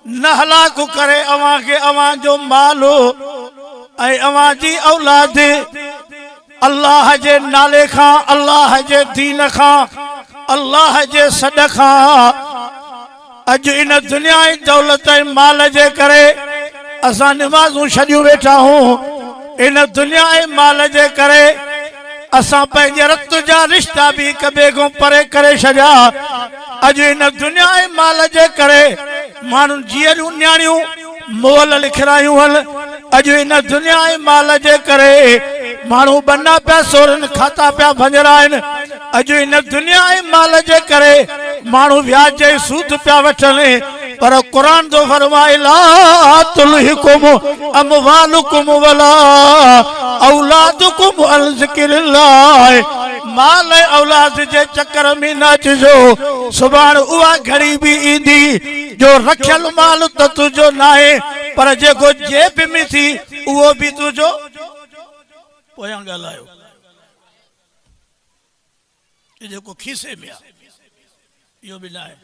نه هلاڪ ڪري اوهان کي اوهان جو مال ۽ اوهان جي اولاد الله جي نالي کان، الله جي دين کان، الله جي سڏ کان. اڄ ان دنيا ۽ دولت ۽ مال جي ڪري اسان نمازون ڇڏيون ويٺا آهيون. ان دنيا ۽ مال جي ڪري اسان پنهنجي رت جا رشتا به هڪ ٻئي کان پري ڪري ڇڏيا. اڄ ان دنيا ۽ مال جي ڪري ماڻهن جيئريون نياڻيون مئل لکرايون هن. اڄ ان دنيا ۽ مال جي ڪري ماڻهو ٻنا پيا سورن، کاتا پيا ڀڃرائن. اڄ ان دنيا ۽ مال جي ڪري ماڻهو وياج ۽ سود پيا وٺن. پر قرآن ٿو فرمائي لا تلهڪم اموالڪم ولا اولادڪم عن ذڪر الله مال ۽ اولاد جي چڪر ۾ نه اچجو. سڀاڻ اها گهڙي به ايندي جو رکيل مال ته تنهنجو ناهي پر جيڪو جيب ۾ ٿي اهو به تنهنجو. پويان ڳالهايو جيڪو کيسي ۾ آهي اهو به ناهي.